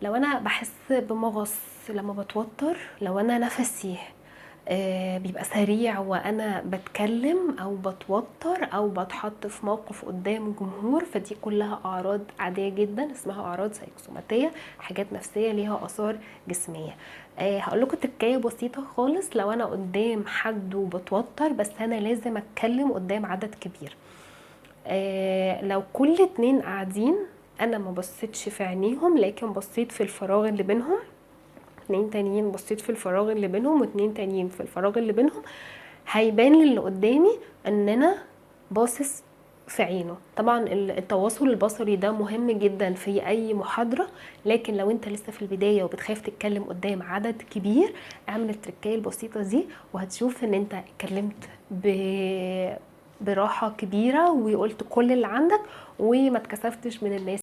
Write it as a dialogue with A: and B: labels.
A: لو انا بحس بمغص لما بتوتر، لو انا نفسي بيبقى سريع وانا بتكلم او بتوتر او بتحط في موقف قدام جمهور، فدي كلها اعراض عادية جدا اسمها اعراض سيكوسوماتيه، حاجات نفسية ليها اثار جسميه. هقول لكم تركايه بسيطة خالص. لو انا قدام حد وبتوتر بس انا لازم اتكلم قدام عدد كبير، لو كل اتنين قاعدين انا ما بصيتش في عينيهم لكن بصيت في الفراغ اللي بينهم، اتنين تانيين بصيت في الفراغ اللي بينهم، واتنين تانيين في الفراغ اللي بينهم، هيبان للي قدامي ان انا باصص في عينه. طبعا التواصل البصري ده مهم جدا في اي محاضرة، لكن لو انت لسه في البداية وبتخاف تتكلم قدام عدد كبير، اعمل التركاية البسيطة دي وهتشوف ان انت اتكلمت براحة كبيرة وقلت كل اللي عندك وما اتكسفتش من الناس.